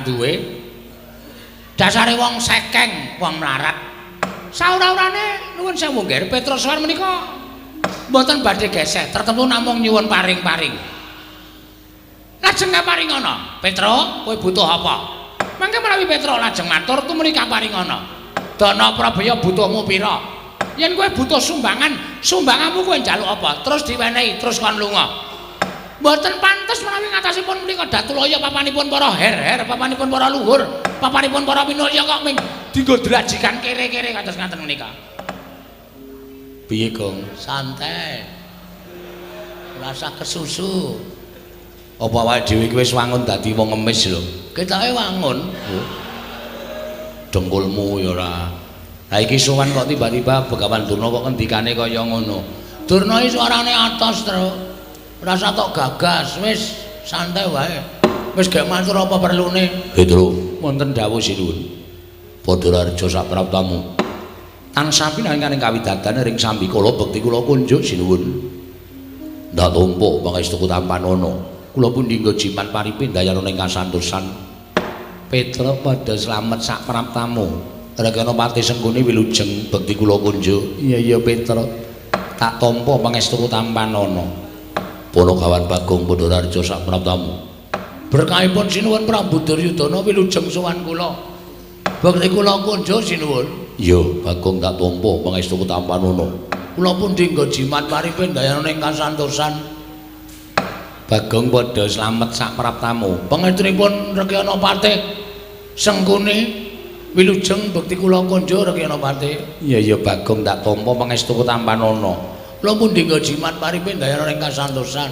Duwe. Dasare wong sekeng, wong mlarat. Saura-urane nuwun sewu nggih, Petruk sowan menika mboten badhe geseh, tertentu namung nyuwun paring-paring. Lajeng kaparingana, Petruk, kowe butuh apa? Mangke menawi Petruk lajeng matur tumrih kaparingana. Dana Prabaya butuhmu pira? Yen kowe butuh sumbangan, sumbanganmu kowe njaluk apa? Terus diwenehi, terus kon lunga. Mboten pantes menawi ngatasipun menika Datulaya papanipun para her-her, papanipun para luhur, papanipun para minulya kok ming dienggo drajikan kere-kere kados ngaten menika. Piye, Gong? Santai. Ora usah kesusu. Apa awake dhewe iki wis wangun dadi wong ngemis lho. Ketoke wangun. Dengkulmu ya ora. Lah iki sowan kok tiba-tiba Begawan Durna kok ngendikane kaya ngono. Durna iki suarane atos, Truk. Ora usah tok gagas, wis santai wae. Wis gek matur apa perlune? Petruk, wonten dawuh sinuwun. Badararja sak praptamu. Tansah pinangan kawidadan ring sambikala bekti kula kunjuk sinuwun. Ndak tampa pangestu tampanana. Kula pundi nggo jimat paripe ndayana ing kasantosan. Petruk padha slamet sak praptamu. Rekyana Patih Sengkuni wilujeng bekti kula kunjuk. Iya iya Petruk. Tak tampa pangestu tampanana. Panagawan Bagong Badararja sak praptamu. Berkahipun sinuwun Prabu Duryudana wilujeng sowan kula. Bekti kula kunjuk sinuwun. Iya, Bagong tak tampa pangestu tampanana. Kula pundi nggo jimat paripe ndayana ing kasantosan. Bagong padha slamet sak praptamu. Pangestunipun Rekyana Patih Sengkuni wilujeng bekti kula kunjuk Rekyana Patih. Iya iya Bagong tak tampa pangestu tampanana. Kula pundi nggo jimat paripe ndayana ing kasantosan.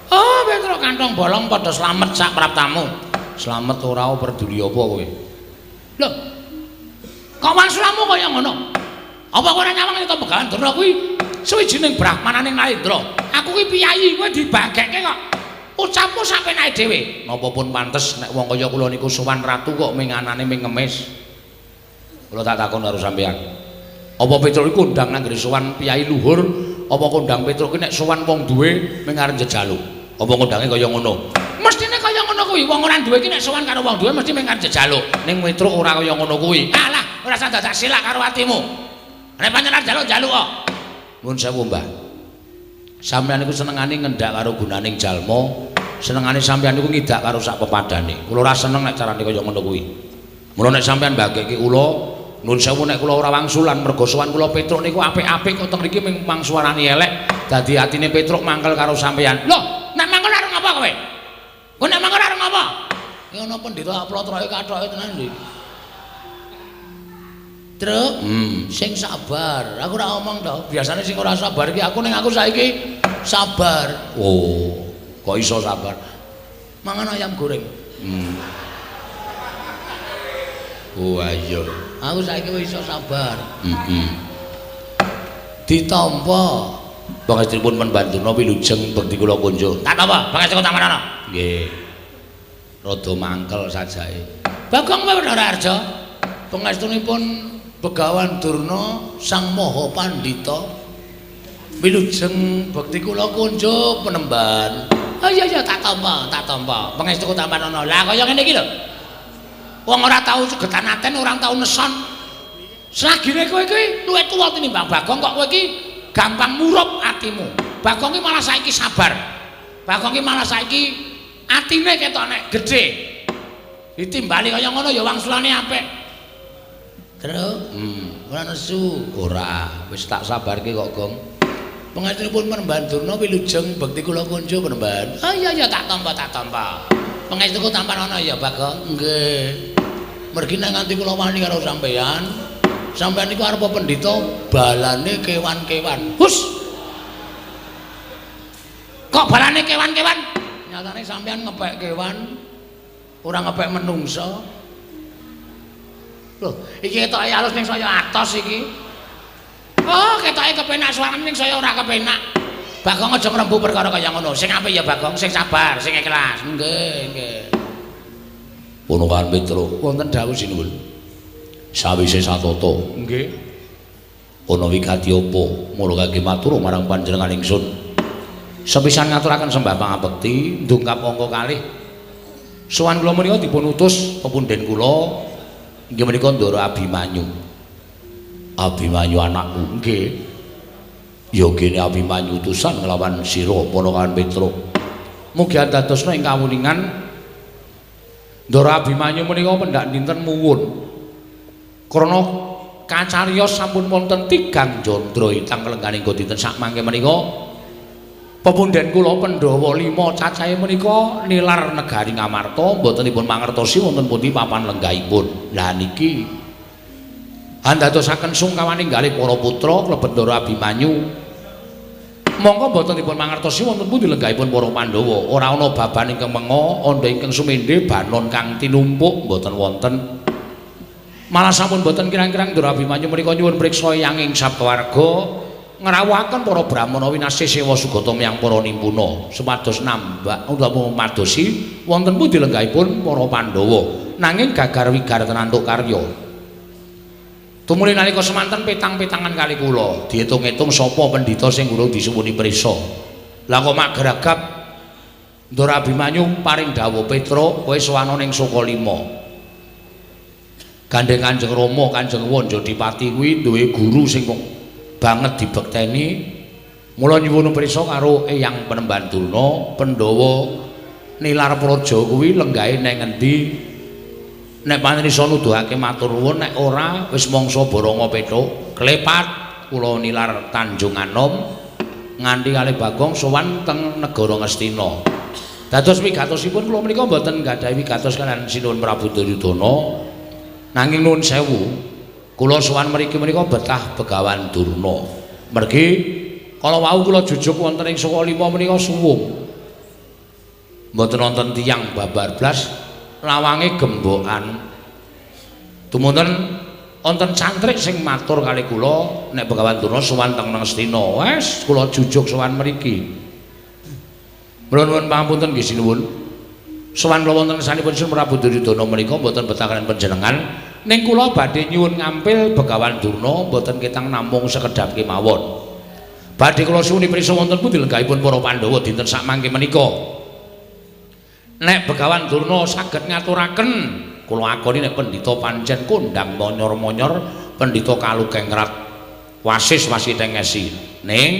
Oh, Petruk kantong bolong padha slamet sak praptamu. Slamet ora peduli apa kowe? Lho. Kok wangsulamu kaya ngono? Apa kowe ora nyawang yen Begawan Durna kuwi suwijining brahmananing Narendra? Aku kuwi piyayi, kowe dibagekke kok. Ucapmu sak penake dhewe. Napa pun pantes nek wong kaya kula niku sowan ratu kok ming anane ming ngemis. Kula tak takon karo sampeyan. Apa Petruk iku kondang nang sowan piyayi luhur? Apa kondang Petruk ki nek sowan wong duwe ming arep njejaluk? Apa kondange kaya ngono? Mestine kaya ngono kuwi. Wong ora duwe ki nek sowan karo wong duwe mesti ming arep njejaluk. Ning Petruk ora kaya ngono kuwi. Alah, ora usah dadak silak karo atimu. Nek pancen arep njaluk njaluk kok. Nuwun sewu, Mbah. Sampeyan niku senengane ngendak karo gunaning jalma, senengane sampeyan niku ngidak karo sak pepadane. Kula ora seneng nek carane kaya ngono kuwi. Mula nek sampeyan mbagekke kula, nuwun sewu nek kula ora wangsulan mergo sowan kula Petruk niku apik-apik kok teng mriki ming mangsuarani elek, dadi atine Petruk mangkel karo sampeyan. Lho, nek mangkel arep ngapa kowe? Kowe nek mangkel arep ngapa? Ya ana pendhita plotroke kathoke tenan iki. Truk, sing sabar. Aku ora omong to. Biasane sing ora sabar iki aku, ning aku saiki sabar. Oh, kok iso sabar? Mangan ayam goreng. Oh iya. Aku saiki wis iso sabar. Heeh. Ditampa. Pangestunipun Pendurna wilujeng bekti kula kunjuk. Tak tampa, pangestu tampanana. Nggih. Rada mangkel sajake. Bagong Bathara. Pangestunipun Begawan Durna Sang Maha Pandhita wilujeng bekti kula kunjuk penemban. Oh iya iya tak tampa, tak tampa. Pangestuku tampanana. Lah kaya ngene iki lho. Wong ora tau segetan aten, ora tau neson. Selagine kowe iki luwih tuwa tinimbang Bagong kok kowe iki gampang murup atimu. Bagong iki malah saiki sabar. Bagong iki malah saiki atine ketok nek gedhe. Ditimbali kaya ngono ya wangsulane apik. Truk, ora nesu. Ora, wis tak sabarke kok, Gong. Pangestunipun Penemban Durna wilujeng bekti kula kunjuk Penemban. Oh iya iya tak tampa, tak tampa. Pangestuku tampanana ya, Bagong. Nggih. Mergi nek nganti kula wani karo sampeyan, sampeyan niku arep pendhita balane kewan-kewan. Hus. Kok balane kewan-kewan? Nyatane sampeyan ngepek kewan, ora ngepek menungsa. Loh, iki ketoke alus ning saya atos iki. Oh, ketoke kepenak suarane ning saya ora kepenak. Bagong aja ngrembu perkara kaya ngono. Sing apik ya Bagong, sing sabar, sing ikhlas. Nggih, nggih. Punukan Petruk, wonten dawuh sinuwun. Sawise satata. Nggih. Ana wigati apa? Mula kangge matur marang panjenengan ingsun. Sepisan ngaturaken sembah pangabekti, ndungkap angka kalih. Sowan kula menika dipun utus pepundhen kula inggih menika Ndara Abimanyu. Abimanyu anakku nggih. Ya kene Abimanyu utusan nglawan sira Panakawan Petruk. Mugi andadosna ing kawuningan Ndara Abimanyu menika pendak dinten muwun. Krana kacariyos sampun wonten tigang jandra itang lengganing dinten sakmangke menika pepundhen kula Pandhawa 5 cacahe menika nilar negari Ngamarta mboten dipun mangertosi wonten pundi papan lenggahipun. Lah niki andadosaken sungkawaning galih para putra klebet Ndara Abimanyu. Monggo mboten dipun mangertosi wonten pundi lenggahipun para Pandhawa. Ora ana baban ingkang menga, andha ingkang sumendhe, banon kang tinumpuk mboten wonten. Malah sampun mboten kirang-kirang Ndara Abimanyu menika nyuwun priksa eyang ing sakeluarga ngrawuhaken para brahmana winasih sewa sugata miyang para nimpuna supados nambah utawa madosi wonten pundi lenggahipun para Pandhawa. Nanging gagar wigar tenantuk karya. Tumuli nalika semanten petang-petangan kali kula diitung-itung sapa pendhita sing urung disuwuni prisa. Lah kok mak geragap Ndara Abimanyu paring dawuh, "Petruk, kowe sowana ning Sukalima." Gandeng Kanjeng Rama, Kanjeng Wanjadipati kuwi duwe guru sing banget dibekteni. Mula nyuwun prisa karo Eyang Penemban Durna, Pandhawa nilar praja kuwi lenggahe nang endi? Nek pancen iso nuduhake matur nuwun, nek ora wis mangsa boronga petuk klepat kula nilar Tanjung Anom nganti kalih Bagong sowan teng negara Ngastina. Dados wigatosipun kula menika mboten nggadahi wigatos kaliyan Sinuwun Prabu Duryudana, nanging nuwun sewu kula sowan mriki menika betah Begawan Durna. Mergi kala wau kula jujuk wonten ing Sukalima menika suwung, mboten wonten tiyang babar blas, lawange gembokan. Tumunten wonten cantrik sing matur kali kula nek Begawan Durna sowan teng Ngastina. Wes kula jujuk sowan mriki. Mula nuwun pangapunten nggih sinuwun. Sowan kula wonten ngersanipun Sinuwun Prabu Duryudana menika mboten betah kaliyan panjenengan, ning kula badhe nyuwun ngampil Begawan Durna mboten ketang namung sekedhap kemawon. Badhe kula suwuni prisa wonten pundi lenggahipun para Pandhawa dinten sakmangke menika. Nek Begawan Durna saged ngaturaken, kula akoni nek pendhita pancen kondang monyor-monyor, pendhita kalukengrat wasis wasiteng esi. Ning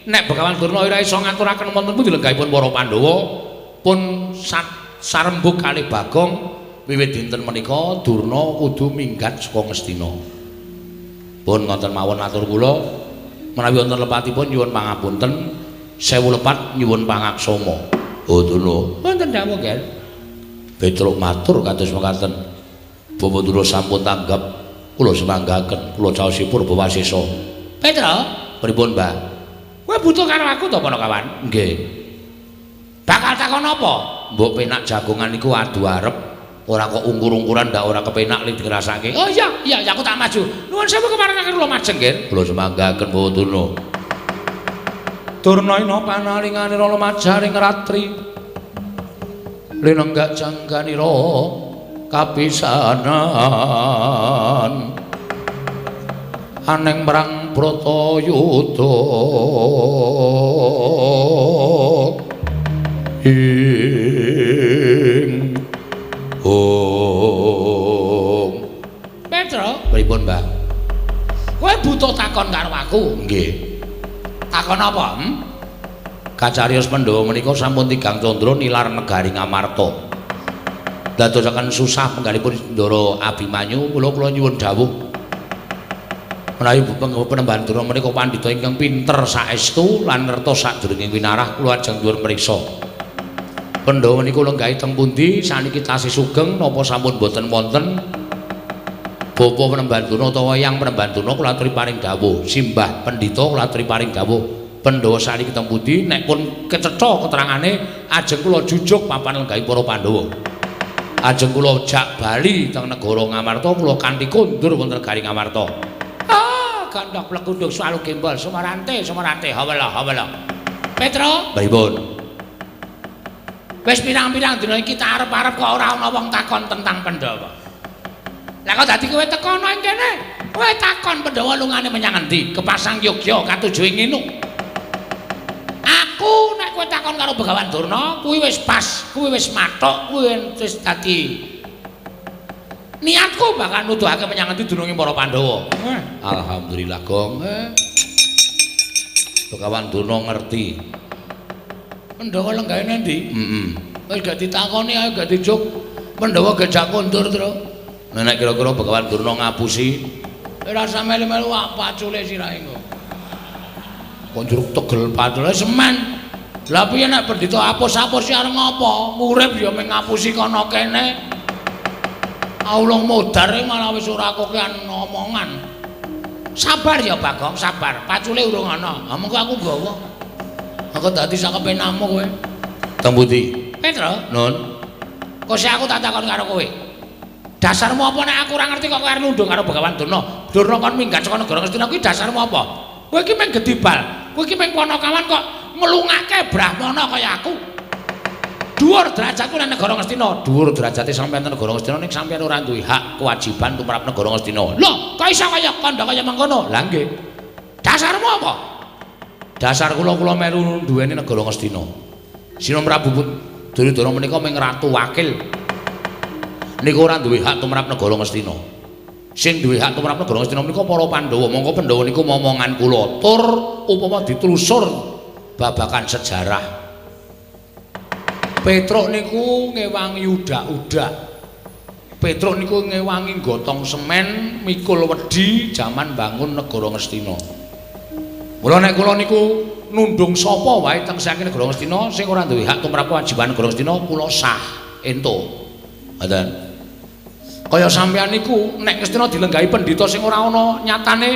nek Begawan Durna ora iso ngaturaken wonten pundi lenggahipun para Pandhawa, pun sarembug kalih Bagong wiwit dinten menika Durna kudu minggat saka Ngastina. Pun ngoten mawon atur kula, menawi wonten lepatipun nyuwun pangapunten, sewu lepat nyuwun pangaksama. Oh Durna, wonten dawuh nggih. Petruk matur kados mekaten. Bapak Durna sampun tanggap, kula semanggaken, kula caosi purba wasesa. Petruk, pripun, Mbah? Kowe butuh karo aku to, Panakawan? Nggih. Bakal takon apa? Mbok penak jagongan iku adu arep, ora kok ungkur-ungkuran ndak ora kepenak li dirasake. Oh iya, iya, aku tak maju. Nuwun sewu keparengaken kula majeng nggih. Kula semanggaken Bapak Durna. Durna ina panalinganira lumajaring ratri. Linenggak jangganira kapisanan. Aneng marang Bratayuda. Ing Om. Petro, pripun, Mbah? Kowe butuh takon karo aku? Nggih. Takon apa? Kacariyos Pandhawa menika sampun tigang candra nilar negari Ngamarta. Dadosaken susah penggalipun Ndara Abimanyu, mula kula nyuwun dawuh. Menawi Penemban Durna menika pandhita ingkang pinter saestu lan ngertos sadurunge winarah, kula ajeng nyuwun mriksa. Pandhawa niku lenggahi teng pundi? Saniki tasih sugeng napa sampun boten wonten? Bapa Penemban Durna utawa Eyang Penemban Durna kula aturi paring dawuh. Simbah pendhita kula aturi paring dawuh. Pandhawa saniki teng pundi? Nek pun kecetha keterangane ajeng kula jujuk papan lenggahi para Pandhawa. Ajeng kula jak bali teng negara Ngamarta, kula kanthi kondur wonten negari Ngamarta. Ah, gandhok plegunduk swalu gembol sumarante sumarante hawala hawala. Petro, pripun? Wis pirang-pirang dina iki tak arep-arep kok ora ana wong takon tentang Pandhawa. Lah kok dadi kowe teko ana ing kene? Kowe takon Pandhawa lungane menyang endi? Kepasang Yogya katuju ing nginu. Aku nek kowe takon takon karo Begawan Durna kuwi wis pas, kuwi wis mathuk, kuwi wis dadi niatku bakal nuduhake menyang ngendi dununge para Pandhawa. Alhamdulillah, Gong. Begawan Durna ngerti. Pandhawa lenggahe nendi? Heeh. Wis gak ditakoni ae gak dijuk. Pandhawa gejak kondur, Tru. Nek kira-kira Begawan Durna ngapusi, ora usah melu-melu pacule sirahe engko. Kok njuruk tegel pacule semen. Lah piye nek pendhita apus-apus arep ngopo? Urip ya mung ngapusi kono kene. Aulung modar malah wis ora kokean omongan. Sabar ya Bagong, sabar. Pacule urung ana. Ha mengko aku nggawa. Aku dadi sakepenamu kowe. Teng pundi? Petro, Nun. Kok sik aku tak takon karo kowe. Dasarmu apa nek aku ora ngerti kok kowe arep nundung karo Begawan Durna? Durna kon minggat saka negara Ngastina kuwi dasarmu apa? Kowe iki mung gedibal. Kowe iki mung panakawan kok nglungake brahmana kaya aku. Dhuwur derajatku nang negara Ngastina. Dhuwur derajate sampeyan nang negara Ngastina ning sampeyan ora duwe hak kewajiban tumrap negara Ngastina. Lho, kok iso kaya kandha kaya mengkono? Lah nggih. Dasarmu apa? Dasar kula kula melu duweni negara Ngastina. Sina Prabu Duryudana menika mung ratu wakil. Niku ora duwe hak tumrap negara Ngastina. Sing duwe hak tumrap negara Ngastina menika para Pandhawa. Mongko Pandhawa niku momongan kula. Tur upama ditelusur babakan sejarah. Petruk niku ngewangi udak-udak. Petruk niku ngewangi gotong semen, mikul wedi jaman bangun negara Ngastina. Mula nek kula niku nundung sapa wae teng saking negara Ngastina sing ora duwe hak tumrap kewajiban negara Ngastina kula sah entuk. Ngoten. Kaya sampeyan niku nek Ngastina dilenggahi pendhita sing ora ana nyatane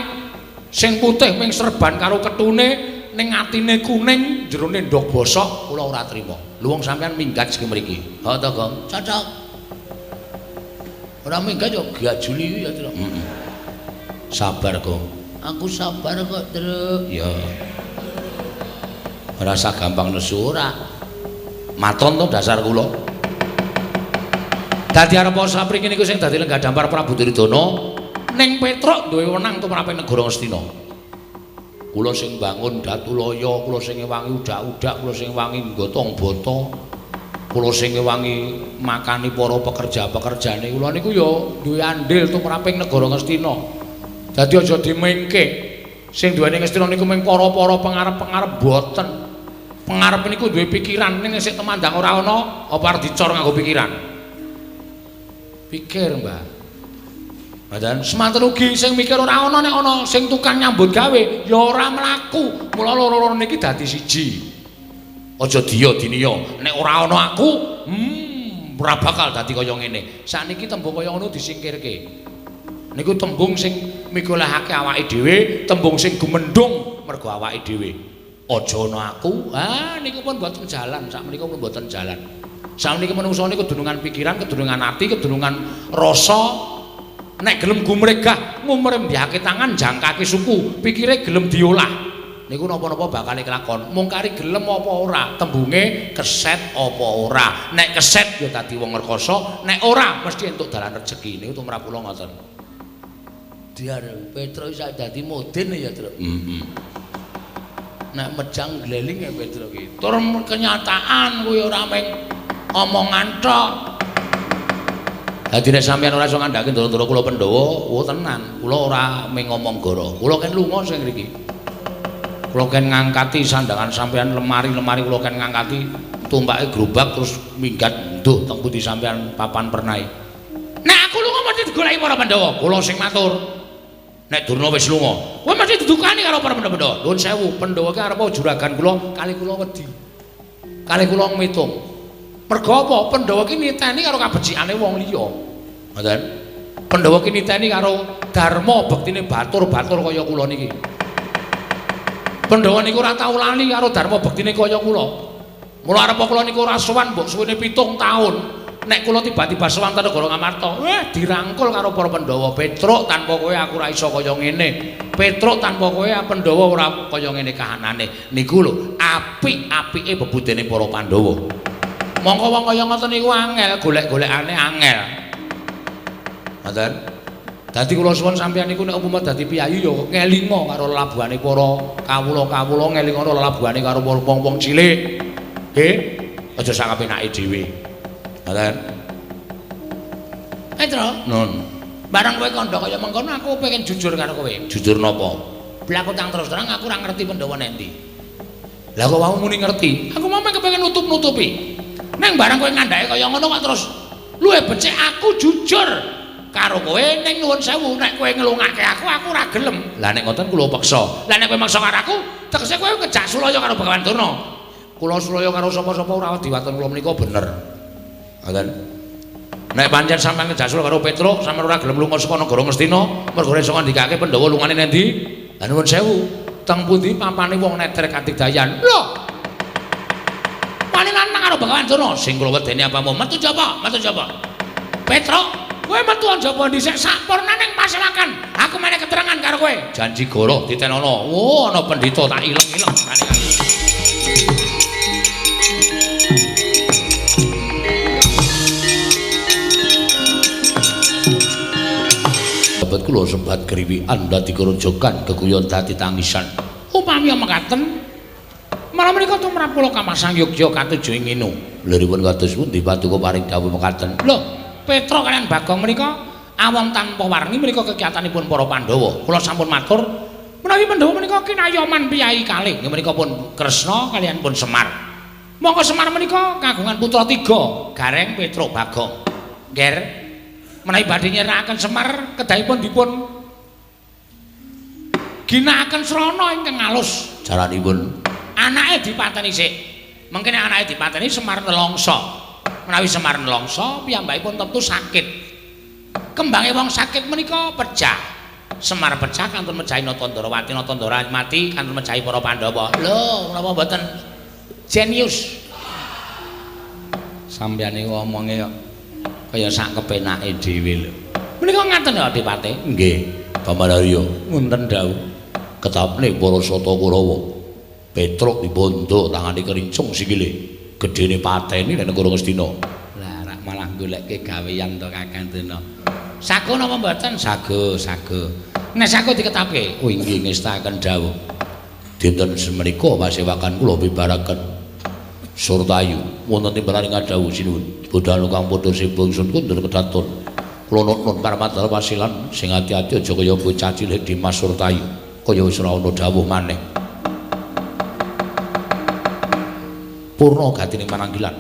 sing putih ming serban karo ketune ning atine kuning jerone ndog bosok kula ora trima. Lho wong sampeyan minggat saking mriki. Ha to, Gong? Cocok. Ora minggat yo gajuli ya, Truk. Heeh. Sabar, Gong. Aku sabar kok, Truk. Ya. Ora usah gampang nesu ora. Maton to dasar kula. Dadi arep sapriki niku sing dadi lenggah dampar Prabu Duryudana ning Petruk duwe wenang tumrap negara Ngastina. Kula sing bangun Datulaya, kula sing ngewangi udak-udak, kula sing ngewangi gotong bata, kula sing ngewangi makani para pekerja-pekerjane. Kula niku ya duwe andil tumraping negara Ngastina. Dadi aja dimengke. Sing duweni Ngastina niku mung para-para pengarep-pengarep boten. Pengarep niku duwe pikiran ning sik temandang ora ana, apa arep dicor nganggo pikiran? Pikir, Mbah. Ngoten, semanten ugi sing mikir ora ana nek ana sing tukang nyambut gawe ya ora mlaku. Mula loro-loro niki dadi siji. Aja diya diniya. Nek ora ana aku, ora bakal dadi kaya ngene. Sakniki tembung kaya ngono disingkirke. Niku tembung sing migolehake awake dhewe, tembung sing gumendhung mergo awake dhewe. Aja ana aku. Ah niku pun mboten jalan, sakmenika pun mboten jalan. Sakniki manungsa niku kedunungan pikiran, kedunungan ati, kedunungan rasa. Nek gelem gumregah, ngumrembyake tangan, jangkake suku, pikire gelem diolah. Niku napa-napa bakal kelakon. Mung kari gelem apa ora, tembunge keset apa ora. Nek keset ya dadi wong rekasa, nek ora mesti entuk dalan rejeki. Niku tumrap kula ngoten. Diar Petro iso dadi modin ya, Truk. Heeh. Nek mejang gleling ya Petro ki. Tur kenyataan kuwi ora mung omongan tok. Dadi nek sampeyan ora iso ngandhake ndara-ndara kula Pandhawa, oh tenan, kula ora mung ngomong goro. Kula ken lunga sing ngriki. Kula ken ngangkati sandangan sampeyan lemari-lemari kula ken ngangkati tumpake gerobak terus minggat nduh teng pundi sampeyan papan pernahe. Nek aku lunga mesti digoleki para Pandhawa. Kula sing matur. Nek Durna wis lunga, kowe mesti didukani karo para Pandhawa. Nuwun sewu, Pandhawa ki arep juragan kula, kali kula wedi. Kali kula ngitung. Mergo apa? Pandhawa ki niteni karo kabecikane wong liya. Ngoten. Pandhawa ki niteni karo dharma bektine batur-batur kaya kula niki. Pandhawa niku ora tau lali karo dharma bektine kaya kula. Mula arep kula niku ora sowan mbok suwene 7 taun. Nek kula tiba-tiba sowan ten negara Ngamarta, dirangkul karo para Pandhawa. Petruk tanpa kowe aku ora iso kaya ngene. Petruk tanpa kowe Pandhawa ora kaya ngene kahanane. Niku lho apik-apike bebudene para Pandhawa. Mongko wong kaya ngoten niku angel, golek-golekane angel. Ngoten. Dadi kula suwun sampeyan niku nek umpama dadi piyayi ya ngelinga karo lelabuhane para kawula-kawula, ngelinga lelabuhane karo wong-wong cilik. He, aja sak kepenake dhewe. Ngoten. Petro, nun. Barang kowe kandha kaya mengkono aku pengen jujur karo kowe. Jujur napa? Blaku tang terus terang aku ora ngerti Pandhawa nek ndi. Lah kok wau muni ngerti? Aku mau kepengin nutup-nutupi. Neng barang kowe ngandhake kaya ngono kok terus luwih becik aku jujur karo kowe ning nuwun sewu nek kowe ngelungake aku ora gelem. Lah nek ngoten kula peksa. Lah nek kowe maksa karo aku, tegese kowe ngejak sulaya karo Begawan Durna. Kula sulaya karo sapa-sapa ora wedi waton kula menika bener. Ngoten. Nek pancen sampeyan ngejak sulaya karo Petruk, sampeyan ora gelem lunga saka negara Ngastina, mergo iso ngandikake Pandhawa lungane nang ndi? Lah nuwun sewu, teng pundi papane wong neter kadigdayan? Lho. Wani lanang karo Begawan Durna, sing kula wedeni apamu? Metu jaba, metu jaba. Petruk, kowe metu njaba dhisik sampurna ning pasewakan. Aku meneh keterangan karo kowe. Janji goroh ditenono. Oh, ana pendhita tak ileng-ileng. Sahabat kula sempat griwikan dadi kerojokan keguyon dadi tangisan. Upami mekaten malah menika tumrap kula kamasang yogya katuju ing nginu. Liripun kados pundi paduka paring dawuh mekaten? Lho, Petruk kaliyan Bagong menika awon tanpa warni menika kegiatanipun para Pandhawa. Kula sampun matur menawi Pandhawa menika kinayoman piyayi kalih. Nggih menika pun Kresna kaliyan pun Semar. Mongko Semar menika kagungan putra 3, Gareng, Petruk, Bagong. Ngger, menawi badhe nyerakaken Semar kedahipun dipun ginakaken srana ingkang alus. Jaranipun anake dipateni sik. Mengkene anake dipateni Semar nelongso. Menawi Semar nelongso piyambakipun tentu sakit. Kembange wong sakit menika pecah. Semar pecah kantun mejahi Natandarawati, Natandara mati kantun mejahi para Pandhawa. Lho, menapa mboten jenius? Sampeyan niku omonge kok kaya sak kepenake dhewe lho. Menika ngaten ya Adipati? Nggih, Paman Arya, ngunten dawuh. Ketapne para Sata Kurawa. Petruk dibondo tangane kerincung sikile. Gedene pateni nek negara Ngastina. Lah rak malah golekke gawean to Kakang Durna. Sago napa mboten? Sago, sago. Nek sago diketapke. Oh inggih ngestaken dawuh. Dinten semenika pasewakan kula bibaraken Surtayu wonten timbalan ing dawuh sinuwun. Bodhanu kang padha sibung sun kundur kedaton. Kula nuwun paramadara pasilan sing ati-ati aja kaya bocah cilik Dimas Surtayu. Kaya wis ora ana dawuh maneh. Purna gatining pananggilan.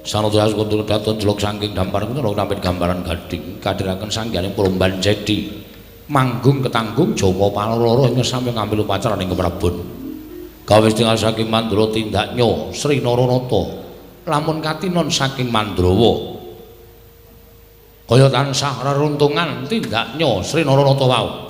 Sanadaya kundur kedaton jelok saking dampar kula nampik gambaran gading kadhiraken sangganing Promban Jedi. Manggung ketanggung Jaka Paloro ing sami ngambil upacara ing Keprabon. Kawis tinggal saking Mandra tindaknya Sri Naranata lamun katinon saking Mandrawa. Kaya tansah reruntungan tindaknya Sri Naranata wau.